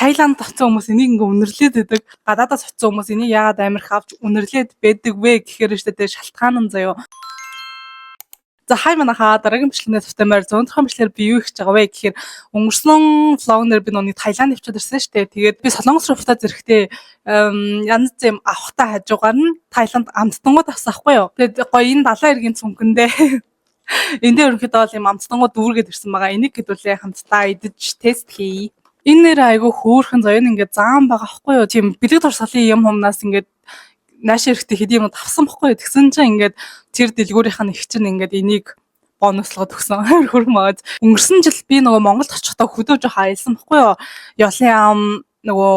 Таиланд очсон хүмүүс энийг ингээ үнэрлээд байдаг. Гадаадаас очсон хүмүүс энийг яагаад амар их авч үнэрлээд байдаг вэ гэхээр штэ тэ шалтгаан нь заяо. За, хай манайхаа, дараагийн бичлэгнээ тавтай морь. 100 дахь бичлэгээр би юу хийж байгаа вэ гэхээр өнгөрсөн vlog нэр би нүг Таиланд явчихад ирсэн шүү дээ. Тэгээд би Солонгос руу буцаад ирэхдээ янз юм авахтаа хажуугаар нь Таиланд амттангууд авсан хгүй юу. Тэгээд гоё энэ далайн эргийн цүнхэндээ энэ дээр ерөнхийдөө бол юм амттангууд дүүргээд ирсэн байгаа. Энийг хэдүүлээ хамтдаа идэж тест хийе. Энэ нэр айгүй хөөрхөн заяа, ингээд заан байгаа хгүй юу. Тийм бэлэг дурсгалын юм хумнаас ингээд нааш эрэхтэй хэдийн юм авсан бохгүй юу. Тэгсэн чинь ингээд тэр дэлгүүрийнх нь их чинь ингээд энийг бонуслогод өгсөн. Амар хөрхөн байгаа. Өнгөрсөн жил би нөгөө Монголд очихдоо хөдөө жоох аялсан бохгүй юу. Ёлын яам, нөгөө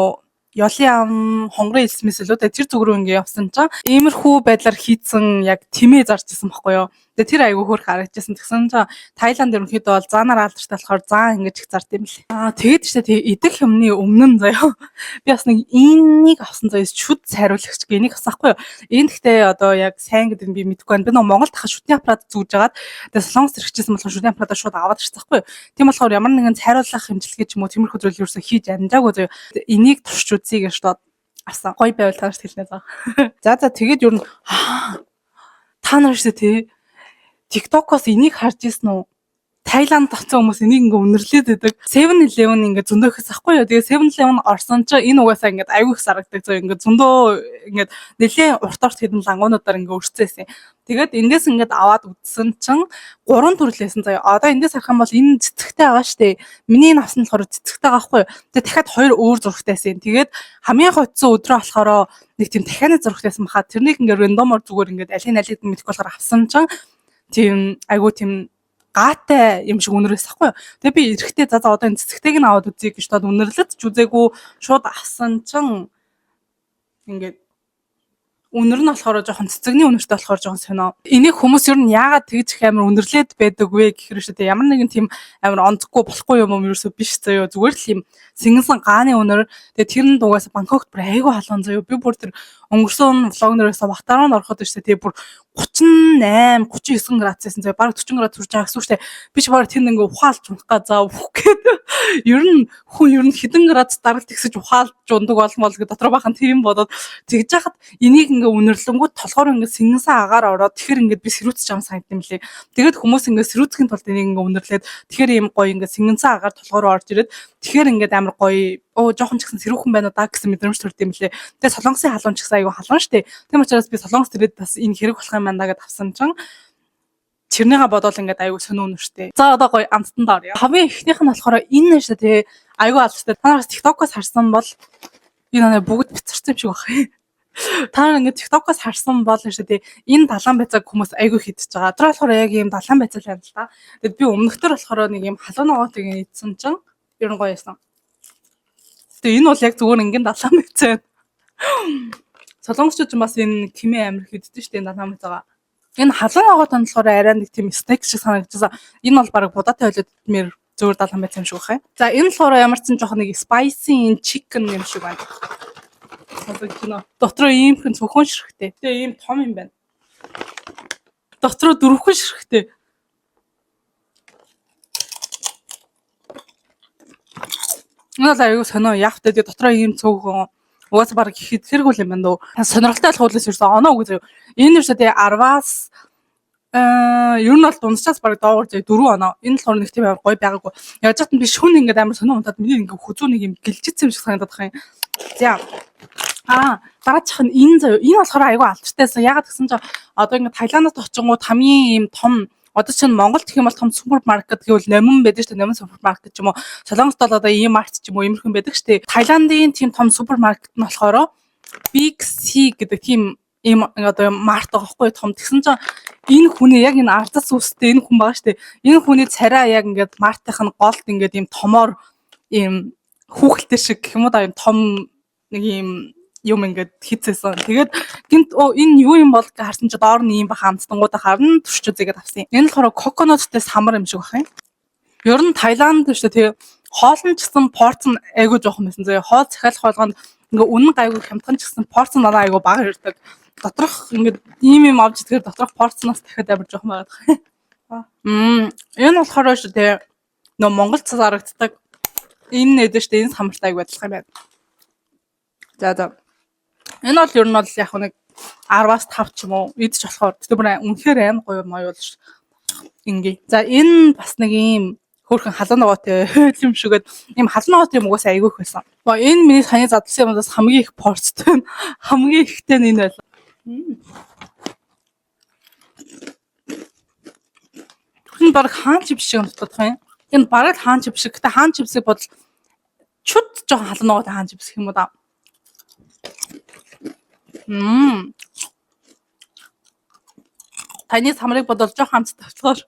ёлын яам, хонгорын элсмэс илүү тэр зүг рүү ингээ явсан чинь иймэрхүү байдлаар хийцэн яг тэмээ зарж исэн бохгүй юу. Тэгээ тэр айгүй хөөрх харагдчихсан. Тэгсэн чинь Таиланд ерөнхийдөө бол заанаар алдартай болохоор заан ингэж их зард юм лээ. Аа, тэгээд ч тэг идэх юмны өмнө нь заяа. Би бас нэг энэнийг авсан заяа, шүд сайруулагч гэ энийг авсан хгүй юу. Энэ гэхдээ одоо яг сайн гэдэг нь би мэдэхгүй байна. Би нөгөө Монголд хаа шүдний аппарат зүүж агаад, тэгээ Солонгос ирчихсэн болохоор шүдний аппаратаа шууд аваад ирсэн хгүй юу. Тийм болохоор ямар нэгэн сайруулах хэмжлэгээ ч юм уу, тиймэрхүү зүйл ерөөсөө хийж амжаагүй заяа. Энийг турш үзье гэж шууд авсан. Гоё байвал тааш хэлнэ заа. За, тэгээд ер нь та нар шүү дээ, TikTok-оос энийг харж ирсэн үү? Таиланд очсон хүмүүс энийг ингээ үнэрлээд байдаг. 7-Eleven ингээ зөндөө их ахгүй юу. Тэгээ 7-Eleven орсон чинь энэ угаасаа ингээ аягүй их сарагдаг. Зөө ингээ зөндөө ингээ нэлээд урт урт хэдэн лангуунуудаар ингээ өрцөөсөн. Тэгээд эндээс ингээд аваад үзсэн чинь гурван төрлөөсөн заяа. Одоо эндээс харах юм бол энэ цэцэгтэй байгаа штэ. Миний энэ авсан болохоор цэцэгтэй байгаа хгүй юу. Тэгээд дахиад хоёр өөр зурагтайсэн. Тэгээд хамгийн хоцсон өдрөө болохоор нэг тийм дахианы зурагтайсан баха. Тэрнийг ингээ random оор зүгээр ингээд алийг алийг мэдэхгүй болохоор авсан чинь тийм айгуу тийм гаатай юм шиг үнэрээс ахгүй юу. Тэгээ би эрэхтэй за за, одоо энэ цэцэгтэйг нь аваад үзье гэж тод үнэрлэж ч үзээгүй шууд авсан чинь ингээд үнэр нь болохоор жоохон цэцэгний үнэртэй болохоор жоохон сонио. Энийг хүмүүс ер нь яагаад тэгж их амар үнэрлээд байдаг вэ гэхээр шүү дээ. Ямар нэгэн тийм амар онцгүй болохгүй юм юм ерөөсөө биш заяо. Зүгээр л юм сэнгэнсэн гааны үнэр. Тэгээ тэр нь дугаас Бангкокт бүр айгүй халуун заяо. Би бүр тэр өнгөрсөн vlog нэрээс ватараа ороход шүү дээ. Тэгээ бүр 38, 39 градус байсан заяа. Бараг 40 градус хүрч байгаа гэсэн үг шүү дээ. Би ч бараг тэнд ингээ ухаалж унах га заа үх гээд. Ер нь хүн ер нь хэдэн градус даралт ихсэж ухаалж ундаг болмол гэ дотор бахан тийм бодоод тэгж яхад энийг ингээ үнэрлэнгүүт толгоор ингээ сэнгэнсэн агаар ороод, тэгэхээр ингээ би сэрүүцэж байгаа санагдсан юм лээ. Тэгээд хүмүүс ингээ сэрүүцэхийн тулд энийг ингээ үнэрлээд, тэгэхээр ийм гоё ингээ сэнгэнсэн агаар толгоор орж ирээд, тэгэхээр ингээ амар гоё оо, жоохон ч гэсэн сэрүүхэн байна уу да гэсэн мэдрэмж төрд юм лээ. Тэгээ Солонгосын халуун ч гэсэн айгүй халуун штэ. Тийм учраас би Солонгос ирээд бас энэ хэрэг болох юм байна да гэд авсан чинь тэрнийгээ бодвол ингээд айгүй сонин үнэртэй. За, одоо гоё амттанд оръё. Хамгийн эхнийх нь болохоор энэ шүү дээ. Айгүй алдартай. Та нараас TikTok-оос харсан бол энэ нэ бүгд бицарсан юм шиг баг. Та нар ингээд TikTok-оос харсан бол шүү дээ. Энэ далайн байцааг хүмүүс айгүй хидэж байгаа. Тэр болохоор яг ийм далайн байцаа л юм л та. Тэгэд би өмнөхдөр болохоор нэг ийм халуун ногоотыг идсэн чинь ер нь гоё байсан. Тэгээ энэ бол яг зүгээр ингийн далайн байцаа. Солонгосчууд ч бас энэ кимээ амар хиддэг шүү дээ, далайн байцаагаа. Энэ халуун ногоот нь болохоор арай нэг тийм snack шиг санагдчихсан. Энэ бол бараг будаатай хойлоод идмээр зүгээр далайн байцаа юм шиг байх юм. За, энэ болохоор ямар ч сан жоохон нэг spicy chicken юм шиг байна. Сонсогдож. Дотроо ийм хэн цөхөн ширхтэй. Тэгээ ийм том юм байна. Дотроо дөрвөн ширхтэй. Энэ бол аюу сонио яах вэ? Тэгээ дотроо ийм цөөхөн угаасаа баг ихэд хэрэггүй юм байна дөө. Сонирхолтой болох үлээс ерөөсөө оноо үгүй заяа. Энэ ерөөсөө тэгээ 10-аас ер нь бол дунджаас баг доогуур заяа, 4 оноо. Энэ болохоор нэг тийм амар гоё байгаагүй. Яаж ч би шүн ингээд амар сонио унтаад миний ингээд хүзүү нэг юм гэлжицсэн юм шиг санагдаад байгаа юм. За. Аа, дараачих нь энэ заяа. Энэ болохоор айгүй алдартай. Ягаад гэсэн чинь одоо ингээд Таиландд очингууд хамгийн ийм том, одоо чинь Монголд гэх юм бол том супермаркет гэвэл Номин байдаг шүү дээ. Номин супермаркет ч юм уу. Солонгост бол одоо E-Mart ч юм уу, иймэрхэн байдаг шүү дээ. Таиландын тийм том супермаркет нь болохоор Big C гэдэг тийм ийм одоо mart байгаа байхгүй том. Тэгсэн чинь энэ хүний яг энэ ардас үстэй энэ хүн байгаа шүү дээ. Энэ хүний царай яг ингээд mart ын нь голд ингээд ийм томоор ийм хүүхэлтэй шиг гэх юм уу да, ийм том нэг ийм юм ингээд хийцээсэн. Тэгээд гинт оо, энэ юу юм бол гэж харсан чи доор нь ийм баха амттангуудаа харна, турш үзээгээд авсан. Энэ болохоор coconut тай самар юм шиг байх юм. Ер нь Таиланд шүү дээ. Тэгээ хоол нь ч гэсэн порц нь айгүй жоохон байсан. Заяа, хоол захиалах болгонд ингээ үнэн гайгүй хямдхан ч гэсэн порц нь надад айгүй бага ирдэг. Доторх ингээд ийм юм авч идэхээр доторх порцноос дахиад амар жоохон байгаад байгаа. Энэ болохоор шүү дээ. Нөө Монгол цас харагддаг. Энэ нэдэ штэ, энэ самартай айгу адилхан юм байна. За. Энэ бол ер нь бол яг нэг 10-аас 5 ч юм уу идэж болохоор. Гэтэ бүр үнэхээр амар гоё моёо бол ш. Ингээ. За, энэ бас нэг ийм хөөрхөн халуун ногоотой юм шигэд, ийм халуун ногоотой юм угаасаа айгүй их байсан. Ба энэ миний саяны задлсан юмнаас хамгийн их порцтой нь, хамгийн ихтэй нь энэ байлаа. Энэ баг хаан чипс шиг амттай юм. Энэ бараг л хаан чипс шиг. Гэтэ хаан чипсийг бодол чүд жоохон халуун ногоотой хаан чипс гэх юм уу да. Таны самрыг бодвол жоохон амттай болохоор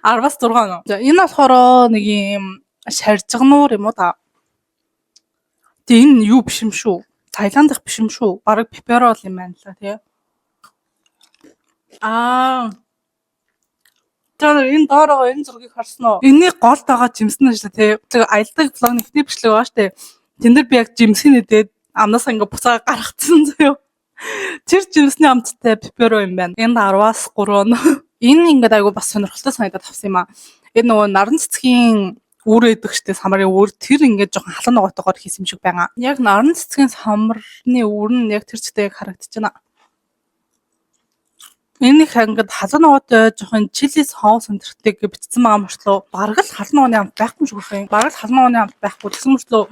10-аас 6 оноо. За, энэ болохоор нэг юм шаржигнуур юм уу да. Тэгээ энэ юу биш юм шүү. Таиландах биш юм шүү. Бараг pepero юм байна л тий. Аа. Тэр энэ доороо энэ зургийг харсан уу? Энэний голд байгаа жимсэн нь шүү тий. Тэр аялдаг vlog ны эхний бичлэг байгаа шүү дээ. Тэн дээр би яг жимсийн идээд амнаас ингээ буцаа гаргацсан заяа. Тэр жимсний амттай pepero юм байна. Энд 10-аас 3 оноо. Энэ ингээд айгу бас сонирхолтой санагдаад авсан юм аа. Энэ нөгөө наран цэцгийн үр өгдөг штэ, самрын үр, тэр ингээд жоохон халуун ногоотойгоор хийсэн юм шиг байгаа. Яг наран цэцгийн самрны үр нь яг тэр чигтээ яг харагдаж байна. Энэ их ингээд халуун ногоотой, жоохон chili соус өнтертэй гэж бичсэн байгаа мөртлөө бараг л халуун ногооны амт байхгүй юм шиг байна. Бараг л халуун ногооны амт байхгүй. Тэгсэн мөртлөө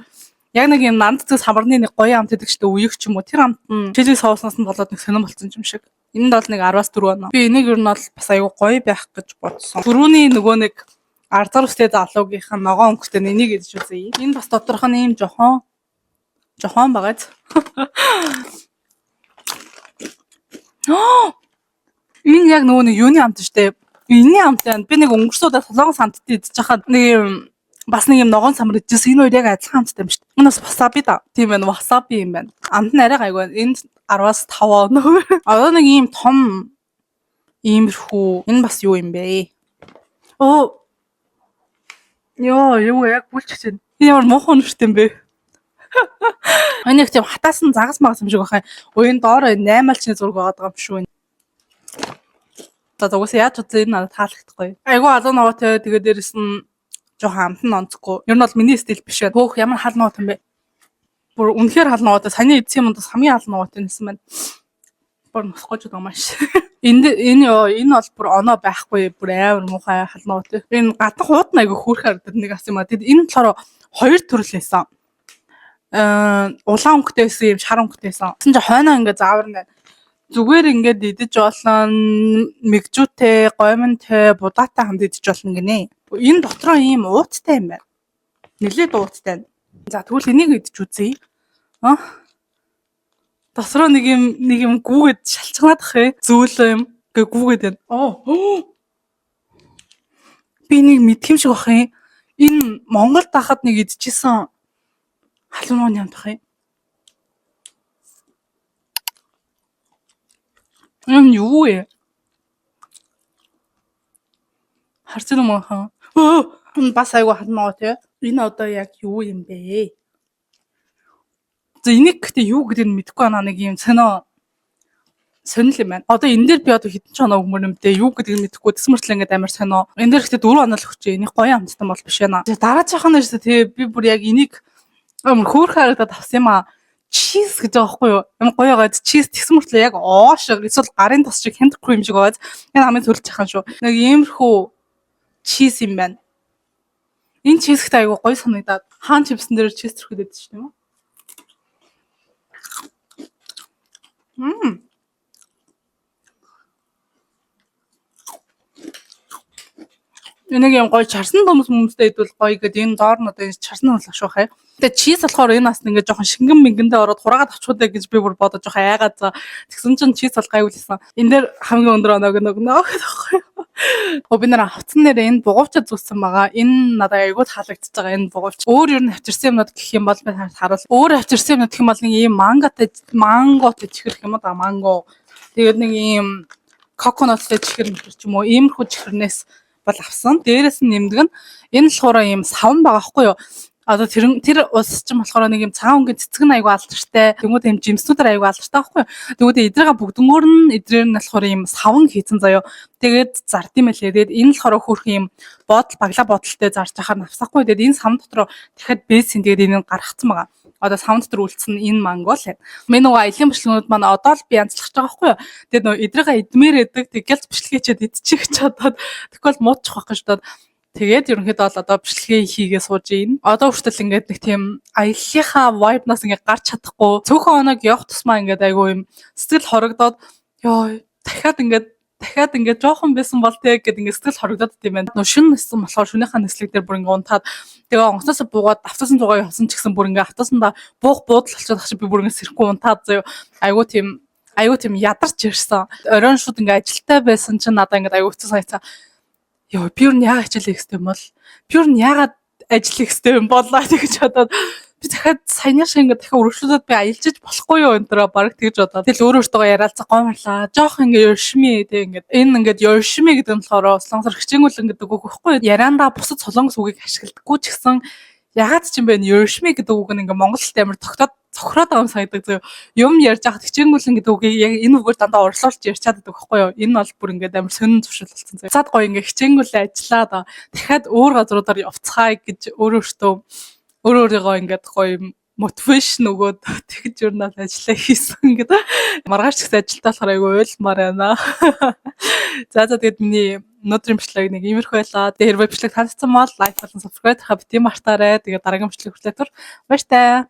яг нэг юм наран цэцэг самарны нэг гоё амт гэдэг чигтээ үеиг ч юм уу, тэр амт нь chili соуснаас нь болоод нэг сонирн болсон юм шиг. Энд бол нэг 10-аас 4 оноо. Би энийг ер нь бол бас аюу гоё байх гэж бодсон. Түрүүний нөгөө нэг арзар үстэй залуугийнх нь ногоон өнгөтэй энийг идэж үзье. Энэ бас доторх нь ийм жохон жохон байгааз. Энэ яг нөгөө нэг юуны амт штэ. Энэний амт байна. Би нэг өнгөрсөн удаа Солонгос амттай идэж хахад нэг юм бас нэг юм ногоон самар идчихсэн. Энэ хоёр яг адилхан амттай юм шүү дээ. Энэ бас васаби да. Тийм байна, васаби юм байна. Амт нь арай гайгүй байна. Энд 10-аас 5 оноо. Одоо нэг ийм том иймэрхүү. Энэ бас юу юм бэ? Оо. Йоо, юу яг бүлчих чинь. Энэ ямар муухай нүрт юм бэ? Энэ их тийм хатаасан загас магас юм шиг байх юм. Уян доор наймаалчны зураг байгаа юм шүү. За, угаасаа яаж утсан, энэ надад таалагдахгүй. Айгу алуу ногоотой, тэгээ дээрэс нь жоохон амт нь онцгүй. Ер нь бол миний стил биш байна. Хөөх, ямар хал ногоот юм бэ? Бүр үнэхээр хал ногоотой. Саяны эдсэн юмд бас хамгийн хал ногоотой нэсэн байна. Бүр нусгож байгаа маш. Энд энэ ёо, энэ бол бүр оноо байхгүй, бүр амар муухай хал ногоотой. Энэ гадна хууд нь айгу хөөрхөн харагдаад нэг ас юм а. Тэгэд энэ болохоор хоёр төрөл байсан. Улаан өнгөтэй байсан, юм шар өнгөтэй байсан. Тэгсэн чинь хойноо ингээ заавар нь зүгээр ингээд идэж болно, мэгжүүтэй, гоймонтой, будаатай хамт идэж болно гинэ. Энэ дотроо ийм ууттай юм байна. Нилээд ууттай. За, тэгвэл энийг идэж үзье. А? Дотроо нэг юм гүүгээд шалчганаад ах юм. Зөөлөө юм. Гэ гүүгээд байна. Оо. Би нэг мэдх юм шиг бах юм. Энэ Монголд байхад нэг идчихсэн халуун ногооны амт ах юм. Энэ юу вэ? Харж байна уу хаа? Өө, бас айгу халуун ногоо тий. Энэ одоо яг юу юм бэ? За, энийг гэхдээ юу гэдгийг нь мэдэхгүй байна, нэг юм сонио сонир юм байна. Одоо энэ дээр би одоо хэдэн ч оноо өгмөр юм дээ. Юу гэдгийг мэдэхгүй. Тэс мөртлөө ингээд амар сонио. Энэ дээр гэхдээ 4 оноо л өгчээ. Энийг гоё амттай бол биш байна. За, дараачих нь шүү дээ. Би бүр яг энийг амар хөөрхөн харагдаад авсан юм аа. Cheese гэж байгаа байхгүй юу? Амар гоё байгаа. Cheese тэгсэн мөртлөө яг оо шиг эсвэл гарын тос шиг хямдхгүй юм шиг байгаа. Энэ хамгийн сүүлд чахан шүү. Нэг иймэрхүү cheese юм байна. Энэ cheese гэхдээ айгу гоё санагдаад, хаан чипсэн дээр cheese түрхэд байдаг шүү дээ юм уу? Мм. Энийг юм гоё чарсан төмс хүмүүстэй идвэл гоё гэдэг, энэ доор нь одоо энэ чарсан төмс ах шуухай. Тэгээ cheese болохоор энэ бас ингээд жоохон шингэн мингэндээ ороод хураагаад авчихудаа гэж би бүр бодож жоохон айгаад за. Тэгсэн чинь cheese бол гайгүй лсэн. Энэ дээр хамгийн өндөр оноог нөгнө гэдэг байхгүй юу? Оо, би нэр авцсан нэр энэ бугуувчаа зүүсэн байгаа. Энэ надад айгүй таалагдчихж байгаа, энэ бугуувч. Өөр ер нь авчирсан юмнууд гэх юм бол би харуул. Өөр авчирсан юмнууд гэх юм бол нэг ийм мангатай, манготой чихэр юм уу да, манго. Тэгээд нэг ийм coconut тай чихэр мэтэр ч юм уу, иймэрхүү чихэрнээс бол авсан. Дээрээс нь нэмдэг нь энэ болохоор ийм савн байгаа байхгүй юу? Одоо тэр улс чинь болохоор нэг юм цагаан өнгийн цэцэг нь айгүй алдартай. Тэнгүүд юм жимснүүдээр айгүй алдартай байхгүй юу? Тэнгүүд эдрээгээ бүгднгөөр нь эдрээр нь болохоор юм саван хийцэн заяо. Тэгээд зард юм байлээ. Тэгээд энэ болохоор хөөрхөн юм бодол, баглаа бодолтой зарж ахаар навсахгүй. Тэгээд энэ сам дотор дахиад бэсин, тэгээд энэ гаргацсан байгаа. Одоо сам дотор үлдсэн энэ манго л байна. Миний нөгөө аялын бичлэгнүүд маань одоо л би янзлах байгаа байхгүй юу? Тэгээд нөгөө эдрээгээ идмээр байдаг. Тэгэл бичлэгээ чад идчих чадаад, тэгвэл муудчих байх гэж бодоод. Тэгээд ерөнхийдөө бол одоо бичлэгээ хийгээ сууж ийн. Одоо хүртэл ингээд нэг тийм аяллахаа vibe-наас ингээд гарч чадахгүй. Цөөхөн хоног явах тусмаа ингээд айгүй юм сэтгэл хорогдоод, ёо, дахиад ингээд жоохон байсан бол тэг гэд ингээд сэтгэл хорогдоод юм байна. Нөө шүн ниссэн болохоор шүнийхээ нислэг дээр бүр ингээд унтаад, тэгээ онгоцноос буугаад, автобусын зугаа явсан ч гэсэн бүр ингээд автобусанда буух буудал болчиход ах чи би бүр ингээд сэрэхгүй унтаад заяа. Айгүй тийм ядарч ирсэн. Оройн шууд ингээд ажилтай байсан чинь надаа ингээд айгүй хэцүү санагцсан. Йоо, би юу яагаад хичээл хийх ёстой юм бол? Би юу яагаад ажил хийх ёстой юм болоо тэгж бодоод, би дахиад саяны шиг ингээд дахиад үргэлжлүүлээд би аялжиж болохгүй юу энэ тэрэ баг тэгж бодоод, тэгэл өөр өөртөө яриалцаа гомрлаа. Жоох ингээд 열심히 тэг ингээд энэ ингээд 열심히 гэдэг нь болохоор солонгосоор хичээнгүйлэн гэдэг үг байхгүй юу? Яриандаа бусад солонгос үгийг ашигладаггүй ч гэсэн ягаад ч юм бэ, 열심히 гэдэг үг нь ингээд монгол хэлтэй амар тогтоод цохроод байгаа юм санагдаг зөө. Юм ярьж байхад хичээнгүйлэн гэдэг үгийг яг энэ үгээр дандаа орлуулж ярьчаад байдаг байхгүй юу? Энэ бол бүр ингээд амар сонин зуршил болсон зөө. Цаад гоё ингээд хичээнгүйлэн ажиллаад дахиад өөр газруудаар явцгаая гэж өөр өөртөө, өөр өөрийгөө ингээд гоё motivation өгөөд тэгж юу нь ажиллаа хийсэн ингээд маргааш ч гэсэн ажилдаа болохоор айгүй уйлмаар байна. За, тэгээд миний өнөөдрийн бичлэг нэг иймэрхүү байлаа. Тэгээд хэрвээ бичлэг таалагдсан бол like болон subscribe хийх битгий мартаарай. Тэгээд дараагийн бичлэг хүртэл түр баяртай.